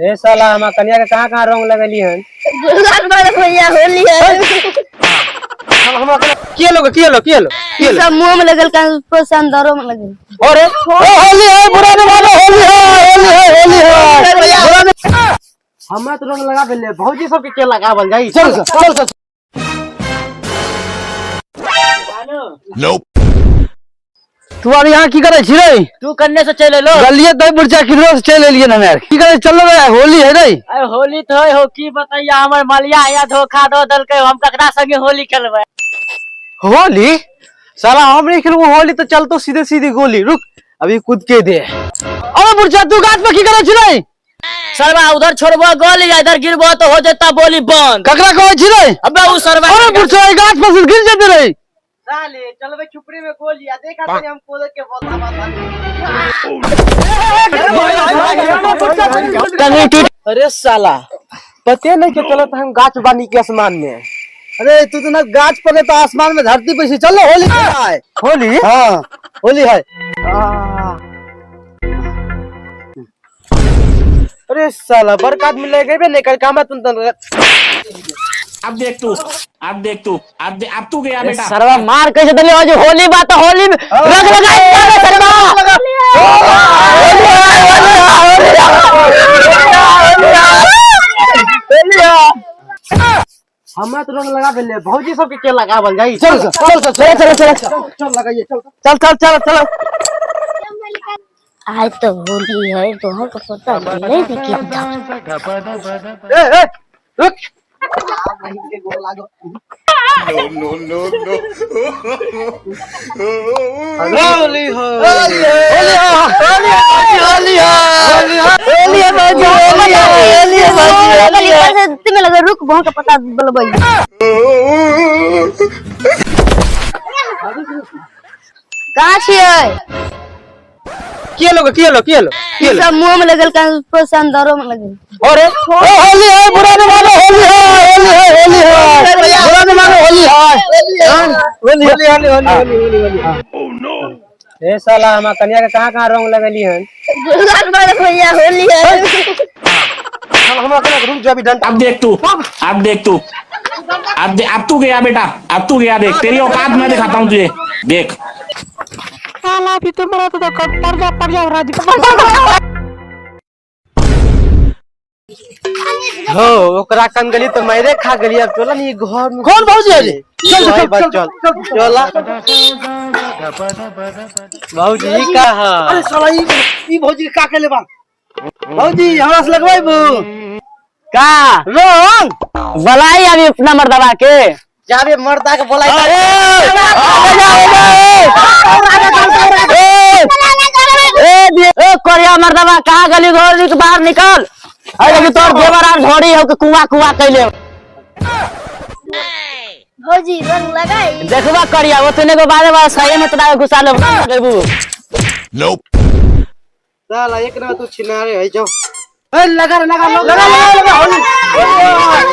हे साला हमरा कनिया के कहाँ कहाँ रंग लगेली हन? गुलाल बार भैया होली है। हम हमरा के लोग के लोग के लोग के लोग सब मुंह में लगल का अंदरों में लगल। अरे ओ होली है, बुरा नहीं मानो, होली है, होली है, होली है, बुरा नहीं। हमरा तो रंग लगा देले, भौजी सब के के लगावल जाई? चल चल चल चल। तू आर यहाँ की करे छी रे? तू कन्ने से चल एलो? गलिए दही बुढ़चा किधरो से चल एलिए हमे आर। की करे चल रे, होली है रे। अरे होली तो है हो, की बताइया हमर मलिया आया धोखा दो दलकै, हम ककरा संगे होली खेलबै? होली साला हम नहीं खेलबो होली तो चल तो सीधे सीधे गोली। रुक अभी कूद के दे। अरे बुढ़चा तू गाछ पर की करे छी रे? सरवा उधर छोड़बो गोली इधर गिरबो तो हो जेता बोली बंद। ककरा कहै छी रे? अबे उ सरवा। अरे बुढ़चा ई गाछ पर से गिर जेते रे। साले चलबे छुपड़ी में गोली आ देखा तनी हम कूद के बोलता बात। अरे साला पते नहीं के चलत हम गाछ बानी के आसमान में। अरे तू तो ना गाछ पर नहीं तो आसमान में धरती पे से चल होली खेलना है। होली? हाँ होली है। अरे साला बड़का आदमी ले गए नहीं कर काम तुम तन। अब देख तू, अब देख तू, अब दे, अब तू गया बेटा। सरवा मार कैसे दले आज होली बात होली में रंग लगाई सरवा। हमरा तो रंग लगा देले, भौजी सब के के लगावल जाई? चल चल चल चल चल चल चल चल लगाइए चल चल चल चल चल। आज तो होली है तो हमको पता नहीं कि क्या। ए ए रुक। होली हो, होली है, होली है, होली है, होली है भौजी, होली है, होली है भौजी, होली है। ऊपर से तुम्हें लगे रुक बहुत का पता बोलबै। कहाँ छियै? के लोग के लोग के लोग के लोग सब मुंह में लगल का अंदरों में लगल। अरे ओ होली है, बुरा नहीं मानो, होली है, होली है, होली है, बुरा नहीं मानो, होली है, होली होली होली होली होली होली होली। हे साला हमरा कनिया के कहाँ कहाँ रंग लगेली हन? गुलाल बार भैया होली है। हमरा कनिया के रुक जा अभी डंडा। अब देख तू, अब देख तू, अब दे, अब तू गया बेटा, अब तू गया। देख तेरी औकात मैं दिखाता हूँ तुझे, देख। साला अभी तो मरा तो पड़ जा पड़ जा राज। हो ओकरा कन गली तो मैरे खा गली। अब चला नहीं घर में। कौन भौजी है रे? चल चल चल चल चल चला भौजी का है? अरे साला ई भौजी के का केले बा? भौजी हमरा से लगवाइबू का रंग? बलाई अभी अपना मर्दवा के जाबे मर्दा के बोलाई। ए ए कोरिया मर्दवा कहाँ गली घर के बाहर निकल। अरे अभी तोर देवर आर झोड़ी हो के कुआं कुआं कैले। भौजी रंग लगाई। देखबा करिया ओतने को बारे बारे सही में तोरा घुसा लेब लगेबू। साला एक ना तू छिनारे है जो। ए लगा रे, लगा लगा लगा लगा लगा होली।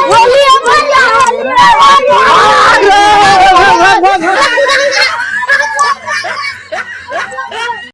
होली है भैया, होली है, होली है।